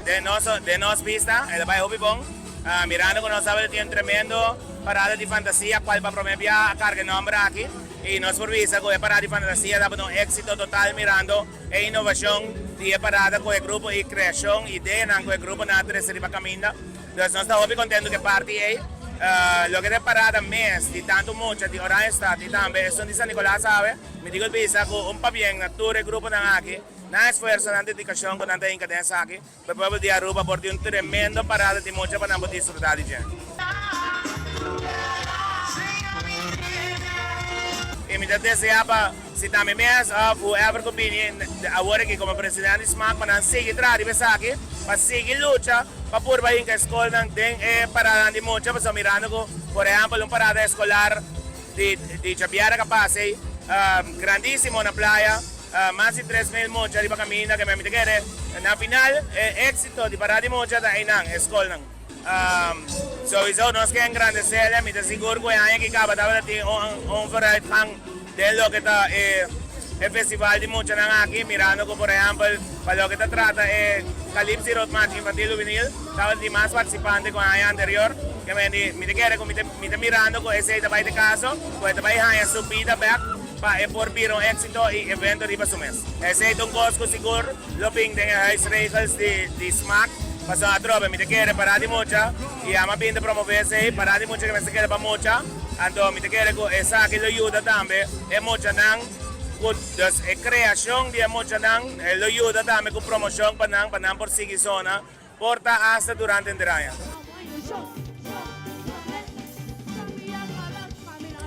Den nos den nos bista e ta bai hopi bon, mirando ku nos tabata tin un tremendo parada di fantasia kual pa prome bia a karga e nomber aki i nos por bisa ku e parada di fantasia tabata un éksito total mirando e inovashon di e parada ku e grupo i kreashon ideanan ku e gruponan a trese riba kaminda. Dus nos ta hopi kontentu ku e parti ei. Loke ta e parada mes di tantu mucha di Oranjestad i tambe esun di San Nicolas awe, mi tin ku bisa ku un pabien na tur e gruponan aki, nan esfuerso, nan dedikashon ku nan ta hinka den esaki, pa e pueblo di Aruba por tin un tremendo parada di mucha pa nan por disfruta di dje. I mi ta desea pa si ta mi mes of whoever ku bini awor aki komo presidente di smak pa nan sigui traha riba esaki, pa sigui lucha pa purba hinka e skolnan den e paradanan di mucha, pasobra mirando ku por ehèmpel un parada eskolar di di djabièrnè ka pasa ei grandisimo na playa, mas di 3000 mucha riba kaminda ke mi ta kere na final e éksito di parada di mucha ta einan, e skolnan. Souiso nos ke engrandecele, mi ta sigur ku e aña ki kaba tabata tin un vooruitgang den loke ta e festival di muchanan aki, mirando ku por ehempel pa loke ta trata e Calypso Road March Infantil Juvenil tabata tin mas participante ku e aña anterior. Ke men di mi ta kere ku mi ta mirando ku esei ta bai ta kaso ku e ta bai haña su bida bek pa e por bira un éxito i evento riba su mes. Esei ta un kos ku sigur lo bin den e huisregels di smaak, pasobra atrobe mi ta kere para di mucha i ama bin ta promove esei, para di mucha ke mester kere pa mucha, anto mi ta kere ku esaki lo yuda tambe e muchanan ku dus e kreashon di e muchanan lo yuda tambe ku promoshon pa nan pa nan por sigui zona Por ta hasta durante henter aña.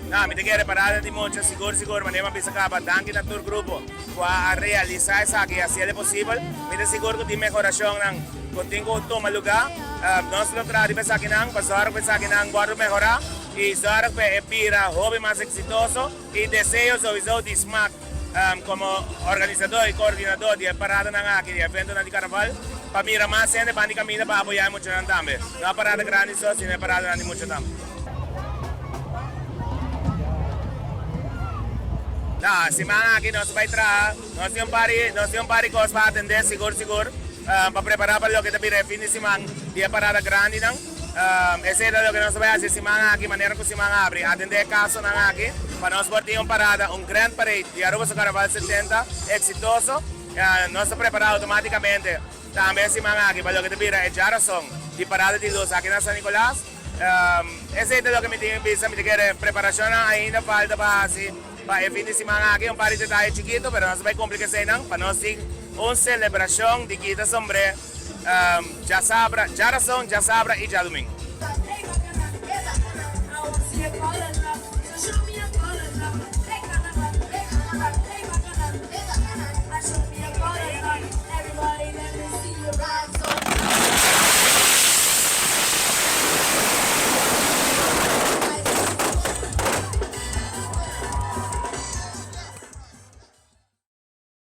Na, mi ta kere parada di mucha sigur sigur manera mi a bisa kaba danki na tur grupo ku a realisa esaki i hasiel e posibel. Mi ta sigur ku tin mehorashonnan ku tin ku tuma lugá. Nos lo traha riba esakinan pa sòrg pa esakinan wòrdu mehorá i sòrg pa e bira hopi mas eksitoso i deseo souiso di smak. Komo organisadó i koordinadó di e paradanan aki, di e eventonan di karnaval, pa mira mas hende ban di kaminda pa apoyá e muchanan tambe. No a parada grandi so, sino e paradanan di mucha tambe. Na siman aki nos bai traha, nos tin un par di, nos tin un par di kos pa atendé sigur sigur, pa prepará pa loke ta bira e fin di siman di e parada grandinan. Esei ta loke nos ta bai hasi e siman aki, manera ku siman abri, atendé e kasonan aki pa nos por tin un parada, un grand parade di Aruba su Carnaval 70 eksitoso. Nos ta prepará outomátikamente tambe e siman aki pa loke ta bira e djarason di parada di lus aki na San Nicolas. Esei ta loke mi tin bisa, mi ta kere preparashonnan ainda falta pa hasi pa e fin di siman aki, un par di detaye chikito, pero nos ta bai kumpli ku eseinan pa nos tin un selebrashon di kita sombré. Djasabra, djarason, djasabra i djadumingu.